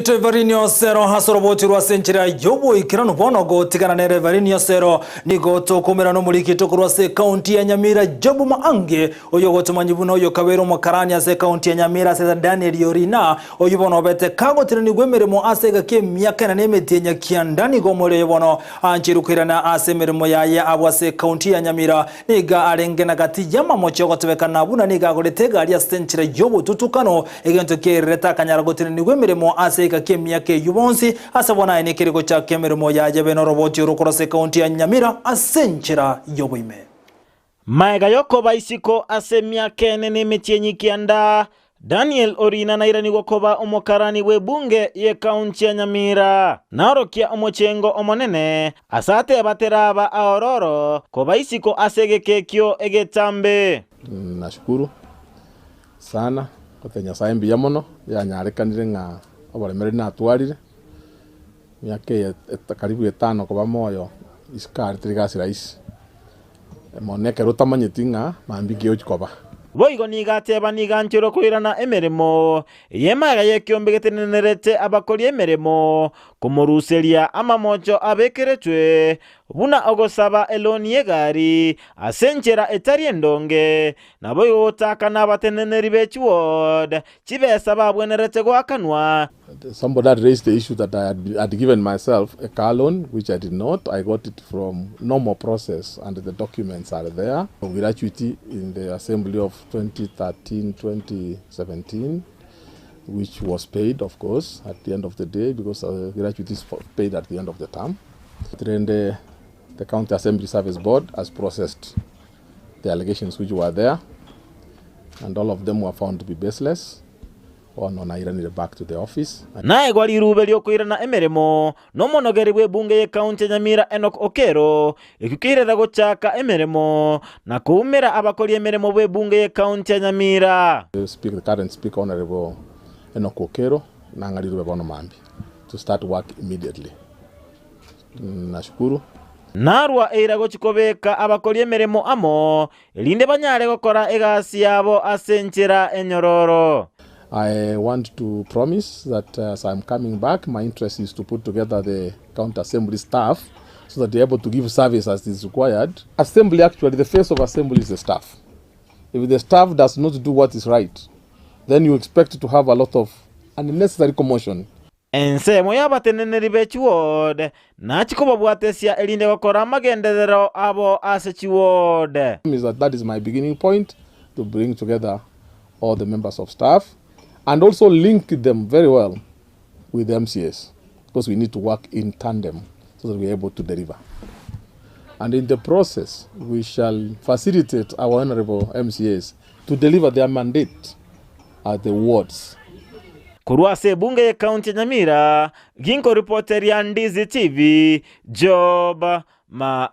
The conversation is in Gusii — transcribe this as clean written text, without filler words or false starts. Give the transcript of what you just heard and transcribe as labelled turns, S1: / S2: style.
S1: Everine Osero ase oroboti rwa ase enchera y'oboikeranu bono gotigana nere Everine Osero nigo tokoumera nomoriki tokorwa ase ekaunti ya Nyamira Job Maangi oyo ogotomanyi buna oyo kabeire omokarani ase ekaunti ya Nyamira ase Daniel Orina oyio bono obete kagotenenigwa emeremo ase egaki emiaka ene na emetienyi kianda nigo omweri oyo bono ancheirwe koirana ase emeremo yaye abwo ase ekaunti ya Nyamira Nigo arenge na gati y'amamocho ogotebekana buna nigo agorete egari ase enchera y'obotutukano, egento kiairerete akanyara gotenenigwa emeremo ase egeka ki'emiaka eyio bonsi, ase bono aye nekeri gochaka emeremo yaye bene oroboti oro korwa ase ekaunti ya Nyamira ase enchera y'oboime.
S2: Magega y'okoba isiko ase emiaka ene na emetienyi kianda, Daniel Orina nairanigwe koba omokarani bw'ebunge y'ekaunti ya Nyamira. Naorokia omochengo omonene ase ateba teraba aororo koba isiko ase egeka ekio egetambe.
S3: Nashukuru sana gotebia Nyasaye mbuya mono yanyarekanire ng'a oboremereri natwarire, emiaka eye karibu etano koba moyo isiko aria teri gasi rahisi. Mono ekero otamanyeti ng'a mambia nki egochia koba.
S2: Boigo nigo ateba nigo ancherwe koirana emeremo y'emagega y'ekiombe getenenerete abakori emeremo, komoruseria amamocho abekeretwe, buna ogosaba eloni y'egari ase enchera etari endonge, naboigo gotaakana abateneneri be chiward chibesa babwenerete goakanwa.
S3: Somebody had raised the issue that I had, had given myself a car loan, which I did not. I got it from normal process and the documents are there. Gratuity in the assembly of 2013 2017, which was paid, of course, at the end of the day because gratuity is paid at the end of the term. Rende, the County Assembly Service Board has processed the allegations which were there, and all of them were found to be baseless. Bono nairanire back to the office.
S2: Naegwa riruube riokoirana emeremo nomonogeri bw'ebunge y'ekaunti ya Nyamira Enock Okello, ekio keirera gochaka emeremo na koumera abakori emeremo bw'ebunge y'ekaunti ya Nyamira.
S3: Speaker, the current speaker Honourable Enock Okello nang'a rirube bono mambia to start work immediately. Nashukuru.
S2: Narua eira gochia kobeka abakori emeremo amo, erinde banyare gokora egasi yabo ase enchera enyororo.
S3: I want to promise that as I'm coming back, my interest is to put together the county assembly staff so that they're able to give service as is required. Assembly actually, the face of assembly is the staff. If the staff does not do what is right, then you expect to have a lot of unnecessary commotion.
S2: Ensemo y'abateneneri be chiward nachie kobabwatesia erinde gokora amagenderero abo ase chiward.
S3: Is that that is my beginning point to bring together all the members of staff and also link them very well with the MCAs because we need to work in tandem so that we are able to deliver. And in the process, we shall facilitate our honorable MCAs to deliver their mandate at the wards.
S2: Korwa ase ebunge y'Ekaunti ya Nyamira, ginkoripoteria Ndizi TV, Job Ma.